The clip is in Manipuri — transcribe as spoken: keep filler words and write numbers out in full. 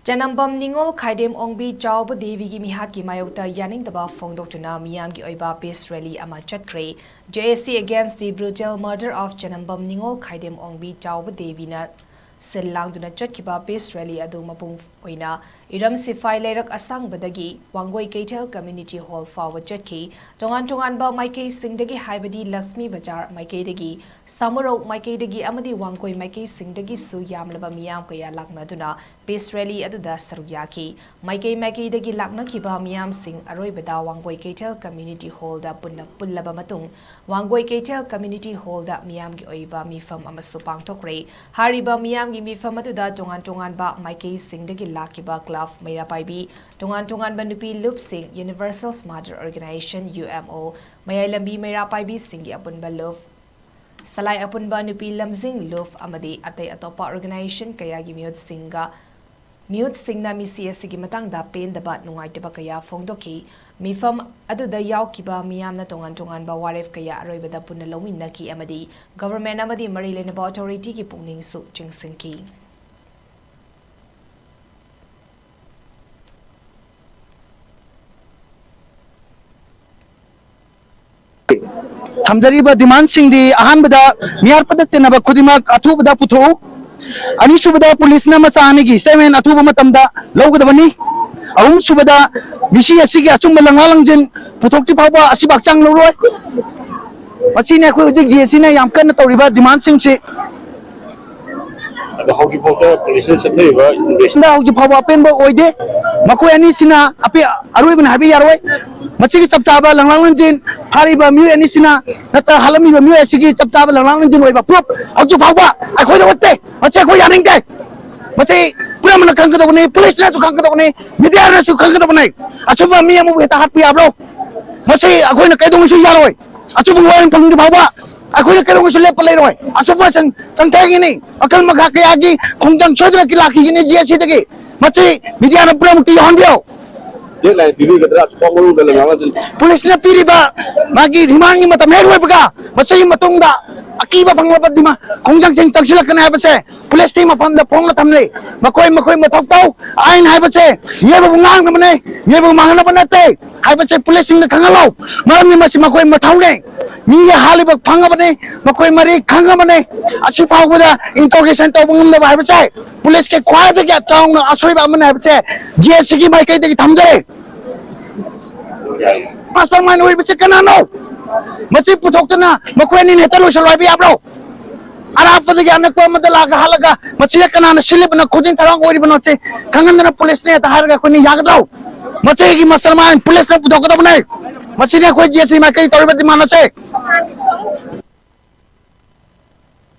ꯆꯅꯝꯕꯝ ꯅꯤꯉꯣꯜ ꯈꯥꯏꯗꯦꯝ ꯑꯣꯡꯕꯤ ꯆꯥꯎꯕ ꯗꯦꯕꯤꯒꯤ ꯃꯤꯍꯥꯠꯀꯤ ꯃꯥꯌꯣꯛꯇ ꯌꯥꯅꯤꯡꯗꯕ ꯐꯣꯡꯗꯣꯛꯇꯨꯅ ꯃꯤꯌꯥꯝꯒꯤ ꯑꯣꯏꯕ peace rally ꯑꯃ ꯆꯠꯈ꯭ꯔꯦ꯫ J A C against the brutal murder of ꯆꯅꯝꯕꯝ ꯅꯤꯉꯣꯜ ꯈꯥꯏꯗꯦꯝ ꯑꯣꯡꯕꯤ ꯆꯥꯎꯕ ꯗꯦꯕꯤꯅ ꯁꯤꯜ ꯂꯥꯡꯗꯨꯅ ꯆꯠꯈꯤꯕ peace rally ꯑꯗꯨ ꯃꯄꯨꯡ ꯑꯣꯏꯅ ꯏꯔꯝ ꯁꯤꯐꯥꯏ ꯂꯩꯔꯛ ꯑꯁꯥꯡꯕꯗꯒꯤ ꯋꯥꯡꯒꯣꯏ ꯀꯩꯊꯦꯜ community hall ꯐꯥꯎꯕ ꯆꯠꯈꯤ꯫ ꯇꯣꯉꯥꯟ ꯇꯣꯉꯥꯟꯕ ꯃꯥꯏꯀꯩꯁꯤꯡꯗꯒꯤ, ꯍꯥꯏꯕꯗꯤ ꯂꯛꯁꯃꯤ ꯕꯖꯥꯔ ꯃꯥꯏꯀꯩꯗꯒꯤ, ꯁꯥꯃꯨꯔꯧ ꯃꯥꯏꯀꯩꯗꯒꯤ ꯑꯃꯗꯤ ꯋꯥꯡꯒꯣꯏ ꯃꯥꯏꯀꯩꯁꯤꯡꯗꯒꯤꯁꯨ ꯌꯥꯝꯂꯕ ꯃꯤꯌꯥꯝ ꯀꯌꯥ ꯂꯥꯛꯅꯗꯨꯅ peace rally ꯑꯗꯨꯗ ꯁꯔꯨꯛ ꯌꯥꯈꯤ꯫ ꯃꯥꯏꯀꯩ ꯃꯥꯏꯀꯩꯗꯒꯤ ꯂꯥꯛꯅꯈꯤꯕ ꯃꯤꯌꯥꯝꯁꯤꯡ ꯑꯔꯣꯏꯕꯗ ꯋꯥꯡꯒꯣꯏ ꯀꯩꯊꯦꯜ community hallꯗ ꯄꯨꯟꯅ ꯄꯨꯜꯂꯕ ꯃꯇꯨꯡ, ꯋꯥꯡꯒꯣꯏ ꯀꯩꯊꯦꯜ community hallꯗ ꯃꯤꯌꯥꯝꯒꯤ ꯑꯣꯏꯕ ꯃꯤꯐꯝ ꯑꯃꯁꯨ ꯄꯥꯡꯊꯣꯛꯈ꯭ꯔꯦ꯫ ꯍꯥꯏꯔꯤꯕ ꯃꯤꯌꯥꯝꯒꯤ ꯃꯤꯐꯝ ꯑꯗꯨꯗ ꯇꯣꯉꯥꯟ ꯇꯣꯉꯥꯟꯕ ꯃꯥꯏꯀꯩꯁꯤꯡꯗꯒꯤ ꯂꯥꯛꯈꯤꯕ club ꯃꯩꯔꯥ ꯄꯥꯏꯕꯤ, ꯇꯣꯉꯥꯟ ꯇꯣꯉꯥꯟꯕ ꯅꯨꯄꯤ ꯂꯨꯞꯁꯤꯡ, Universal Mother Organization, U M O, ꯃꯌꯥꯏ ꯂꯝꯕꯤ ꯃꯩꯔꯥ ꯄꯥꯏꯕꯤꯁꯤꯡꯒꯤ ꯑꯄꯨꯟꯕ ꯂꯨꯞ, ꯁꯂꯥꯏ ꯑꯄꯨꯟꯕ ꯅꯨꯄꯤ ꯂꯝꯖꯤꯡ ꯂꯨꯞ ꯑꯃꯗꯤ ꯑꯇꯩ ꯑꯇꯣꯞꯄ organization ꯀꯌꯥꯒꯤ ꯃꯤꯍꯨꯠꯁꯤꯡꯒ, ꯃꯤꯍꯨꯠꯁꯤꯡꯅ ꯃꯤꯁꯤ ꯑꯁꯤꯒꯤ ꯃꯇꯥꯡꯗ ꯄꯦꯟꯗꯕ, ꯅꯨꯡꯉꯥꯏꯇꯕ ꯀꯌꯥ ꯐꯣꯡꯗꯣꯛꯈꯤ꯫ ꯃꯤꯐꯝ ꯑꯗꯨꯗ ꯌꯥꯎꯈꯤꯕ ꯃꯤꯌꯥꯝꯅ ꯇꯣꯉꯥꯟ ꯇꯣꯉꯥꯟꯕ ꯋꯥꯔꯦꯞ ꯀꯌꯥ ꯑꯔꯣꯏꯕꯗ ꯄꯨꯟꯅ ꯂꯧꯃꯤꯟꯅꯈꯤ ꯑꯃꯗꯤ government ꯑꯃꯗꯤ ꯃꯔꯤ ꯂꯩꯅꯕ authorityꯒꯤ ꯄꯨꯛꯅꯤꯡꯁꯨ ꯆꯤꯡꯁꯤꯟꯈꯤ꯫ ꯊꯝꯖꯔꯤꯕ demandꯁꯤꯡꯗꯤ, ꯑꯍꯥꯟꯕꯗ, ꯃꯤꯍꯥꯠꯄꯗ ꯆꯦꯟꯅꯕ ꯈꯨꯗꯤꯡꯃꯛ ꯑꯊꯨꯕꯗ ꯄꯨꯊꯣꯛꯎ꯫ ꯑꯅꯤꯁꯨꯕꯗ, ꯄꯨꯂꯤꯁꯅ ꯃꯆꯥ ꯑꯅꯤꯒꯤ statement ꯑꯊꯨꯕ ꯃꯇꯝꯗ ꯂꯧꯒꯗꯕꯅꯤ꯫ ꯑꯍꯨꯝꯁꯨꯕꯗ, ꯃꯤꯁꯤ ꯑꯁꯤꯒꯤ ꯑꯆꯨꯝꯕ ꯂꯪꯂꯥ ꯂꯪꯖꯤꯟ ꯄꯨꯊꯣꯛꯇ꯭ꯔꯤ ꯐꯥꯎꯕ ꯑꯁꯤꯕꯨ ꯍꯛꯆꯥꯡ ꯂꯧꯔꯣꯏ꯫ ꯃꯁꯤꯅꯤ ꯑꯩꯈꯣꯏ ꯍꯧꯖꯤꯛ J A Cꯅ ꯌꯥꯝ ꯀꯟꯅ ꯇꯧꯔꯤꯕ demandꯁꯤꯡꯁꯤ꯫ ꯑꯗꯣ ꯍꯧꯖꯤꯛꯐꯥꯎꯗ ꯄꯨꯂꯤꯁꯅ ꯆꯠꯊꯔꯤꯕ investigation ꯍꯧꯖꯤꯛ ꯐꯥꯎꯕ ꯑꯄꯦꯟꯕ ꯑꯣꯏꯗꯦ꯫ ꯃꯈꯣꯏ ꯑꯅꯤꯁꯤꯅ ꯑꯄꯦ-, ꯑꯔꯣꯏꯕꯅꯤ ꯍꯥꯏꯕ ꯌꯥꯔꯣꯏ꯫ ꯃꯁꯤꯒꯤ ꯆꯞ ꯆꯥꯕ ꯂꯪꯂꯥꯡ ꯂꯪꯖꯤꯟ, ꯐꯥꯔꯤꯕ ꯃꯤꯑꯣꯏ ꯑꯅꯤꯁꯤꯅ ꯅꯠꯇ꯭ꯔꯒ ꯍꯥꯠꯂꯝꯃꯤꯕ ꯃꯤꯑꯣꯏ ꯑꯁꯤꯒꯤ ꯆꯞ ꯆꯥꯕ ꯂꯪꯂꯥꯡ ꯂꯪꯖꯤꯟ ꯑꯣꯏꯕ proof ꯍꯧꯖꯤꯛ ꯐꯥꯎꯕ ꯑꯩꯈꯣꯏꯗ ꯎꯠꯇꯦ꯫ ꯃꯁꯤ ꯑꯩꯈꯣꯏ ꯌꯥꯅꯤꯡꯗꯦ꯫ ꯃꯁꯤ ꯄꯨꯝꯅꯃꯛꯅ ꯈꯪꯒꯗꯕꯅꯤ, ꯄꯨꯂꯤꯁꯅꯁꯨ ꯈꯪꯒꯗꯕꯅꯤ, mediaꯅꯁꯨ ꯈꯪꯒꯗꯕꯅꯤ꯫ ꯑꯆꯨꯝꯕ ꯃꯤ ꯑꯃꯕꯨ ꯍꯦꯛꯇ ꯍꯥꯠꯄ ꯌꯥꯕ꯭ꯔꯣ? ꯃꯁꯤ ꯑꯩꯈꯣꯏꯅ ꯀꯩꯗꯧꯉꯩꯁꯨ ꯌꯥꯔꯣꯏ꯫ ꯑꯆꯨꯝꯕ ꯋꯥꯔꯦꯡ ꯐꯪꯗ꯭ꯔꯤ ꯐꯥꯎꯕ ꯑꯩꯈꯣꯏꯅ ꯀꯩꯗꯧꯉꯩꯁꯨ ꯂꯦꯞꯄ ꯂꯩꯔꯣꯏ꯫ ꯑꯆꯨꯝꯕ ꯆꯪ-, ꯆꯪꯊꯒꯅꯤ꯫ ꯃꯈꯜ ꯃꯈꯥ ꯀꯌꯥꯒꯤ ꯈꯣꯡꯖꯪ ꯁꯣꯏꯗꯅ ꯂꯥꯛꯈꯤꯒꯅꯤ J A Cꯗꯒꯤ꯫ ꯃꯁꯤ mediaꯅ ꯄꯨꯝꯅꯃꯛꯇ ꯌꯧꯍꯟꯕꯤꯌꯨ꯫ ꯗꯦꯗꯂꯥꯏꯟ ꯄꯤꯕꯤꯒꯗ꯭ꯔꯥ? ꯁꯨꯐꯥꯎ ꯃꯅꯨꯡꯗ ꯂꯩꯉꯥꯛꯅ ꯑꯗꯨꯝ ꯄꯨꯂꯤꯁꯅ ꯄꯤꯔꯤꯕ ꯃꯥꯒꯤ ꯔꯤꯃꯥꯟꯒꯤ ꯃꯇꯝ ꯍꯦꯛ ꯂꯣꯏꯕꯒ ꯃꯁꯤꯒꯤ ꯃꯇꯨꯡꯗ ꯑꯀꯤꯕ ꯐꯪꯂꯕ ꯗꯤꯃꯥꯟ ꯈꯣꯡꯖꯪꯁꯤꯡ ꯆꯪꯁꯤꯜꯂꯛꯀꯅꯤ ꯍꯥꯏꯕꯁꯦ ꯄꯨꯂꯤꯁꯀꯤ ꯃꯐꯝꯗ ꯐꯣꯡꯅ ꯊꯝꯂꯤ꯫ ꯃꯈꯣꯏ, ꯃꯈꯣꯏ ꯃꯊꯧ ꯇꯧ꯫ ꯑꯥꯏꯟ ꯍꯥꯏꯕꯁꯦ ꯃꯤꯑꯣꯏꯕꯕꯨ ꯉꯥꯡꯅꯕꯅꯦ, ꯃꯤꯑꯣꯏꯕꯕꯨ ꯃꯥꯡꯍꯟꯅꯕ ꯅꯠꯇꯦ ꯍꯥꯏꯕꯁꯦ ꯄꯨꯂꯤꯁꯁꯤꯡꯗ ꯈꯪꯍꯜꯂꯣ꯫ ꯃꯔꯝꯗꯤ ꯃꯁꯤ ꯃꯈꯣꯏ ꯃꯊꯧꯅꯦ꯫ ꯃꯤꯒꯤ ꯍꯥꯠꯂꯤꯕ ꯐꯪꯉꯕꯅꯦ, ꯃꯈꯣꯏ ꯃꯔꯤ ꯈꯪꯉꯕꯅꯦ꯫ ꯑꯁꯤ ꯐꯥꯎꯕꯗ ꯏꯟꯇ꯭ꯔꯣꯒꯦꯁꯟ ꯇꯧꯕ ꯉꯝꯗꯕ ꯍꯥꯏꯕꯁꯦ ꯄꯨꯂꯤꯁꯀꯤ ꯈ꯭ꯋꯥꯏꯗꯒꯤ ꯆꯥꯎꯅ ꯑꯁꯣꯏꯕ ꯑꯃꯅꯤ ꯍꯥꯏꯕꯁꯦ ꯖꯦ ꯑꯦꯁ ꯁꯤꯒꯤ ꯃꯥꯏꯀꯩꯗꯒꯤ ꯊꯝꯖꯔꯦ꯫ ꯃꯥꯁꯇꯔ ꯃꯥꯏꯟ ꯑꯣꯏꯔꯤꯕꯁꯤ ꯀꯅꯥꯅꯣ? ꯃꯁꯤ ꯄꯨꯊꯣꯛꯇꯅ ꯃꯈꯣꯏ ꯑꯅꯤꯅ ꯍꯦꯛꯇ ꯂꯣꯏꯁꯤꯜꯂꯣ ꯍꯥꯏꯕ ꯌꯥꯕ꯭ꯔꯣ? ꯑꯔꯥꯞꯄꯗꯒꯤ ꯑꯅꯛꯄ ꯑꯃꯗ ꯂꯥꯛꯑꯒ ꯍꯥꯠꯂꯒ ꯃꯁꯤꯗ ꯀꯅꯥꯅ ꯁꯤꯜꯂꯤꯕꯅꯣ, ꯈꯨꯖꯤꯟ ꯊꯔꯥꯡ ꯑꯣꯏꯔꯤꯕꯅꯣ ꯁꯤ ꯈꯪꯍꯟꯗꯅ ꯄꯨꯂꯤꯁꯅꯦ ꯍꯦꯛꯇ ꯍꯥꯏꯔꯒ ꯑꯩꯈꯣꯏꯅ ꯌꯥꯒꯗ꯭ꯔꯣ? ꯃꯁꯤꯒꯤ ꯃꯥꯁꯇꯔ ꯃꯥꯏꯟ ꯄꯨꯂꯤꯁꯅ ꯄꯨꯊꯣꯛꯀꯗꯕꯅꯦ꯫ ꯃꯁꯤꯅꯤ ꯑꯩꯈꯣꯏ ꯖꯦ ꯑꯦꯁ ꯁꯤ ꯃꯥꯏꯀꯩ ꯇꯧꯔꯤꯕ ꯗꯤꯃꯥꯟ ꯑꯁꯦ꯫